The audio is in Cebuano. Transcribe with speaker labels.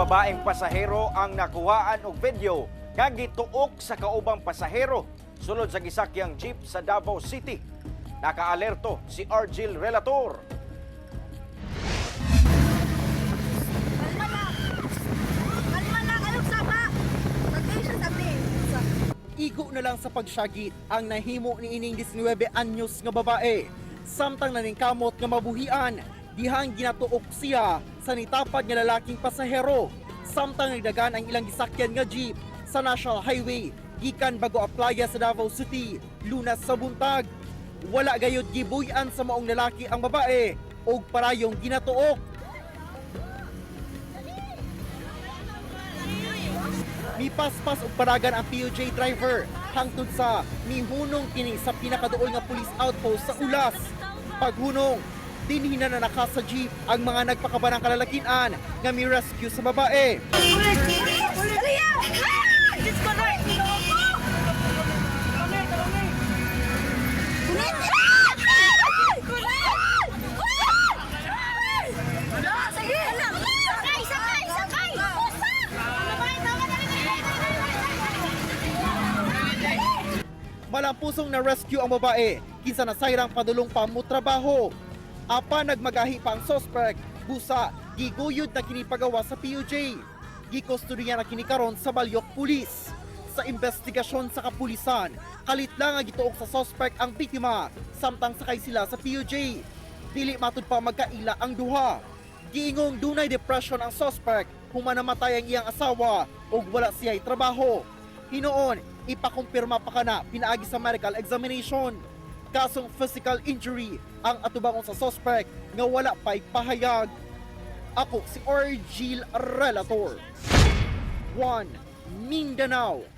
Speaker 1: babaeng pasahero ang nakuhaan og video nga gituok sa kaubang pasahero sulod sa gisakyang jeep sa Davao City. Nakaalerto si Argil Relator.
Speaker 2: Kalma lang. Kalma lang. Anong sama? Sagay siya sabi.
Speaker 3: Igo na lang sa pagsyagit ang nahimo ni ining 19 anyos nga babae. Samtang naningkamot nga mabuhian, dihang ginatuok siya sa nitapad nga lalaking pasahero. Samtang nagdagan ang ilang gisakyan nga jeep sa National Highway gikan bago aplaya sa Davao City, Lunas sa buntag. Wala gayud gibuy-an sa maong lalaki ang babae og parayong ginatuok. Mipaspas og paragan ang PUJ driver hangtod sa mihunong kini sa pinakaduol nga police outpost sa Ulas. Paghunong, dinhi na naka sa jeep ang mga nagpakabanang kalalakian nga mi-rescue sa babae.
Speaker 2: Dali! Diyos ko, Lord! Sige! Sakay! Sakay! Sakay!
Speaker 3: Malampusong na-rescue ang babae kinsa nasayrang padulong pa mo trabaho. Apa nagmagahi pa ang suspect, busa giguyod na kini pagawa sa PUJ. Gikustodiya na kini karon sa Balyok Police. Sa investigasyon sa kapulisan, kalit lang ang gituok sa suspect ang biktima samtang sakay sila sa PUJ. Dili matud pa magkaila ang duha. Giingong dunay depression ang suspect human namatay ang iyang asawa ug wala siya'y trabaho. Hinoon, ipakumpirma pa kana pinaagi sa medical examination. Kasong physical injury ang atubangon sa suspect nga wala pa'y pahayag. Ako si Orgil Relator. 1. Mindanao.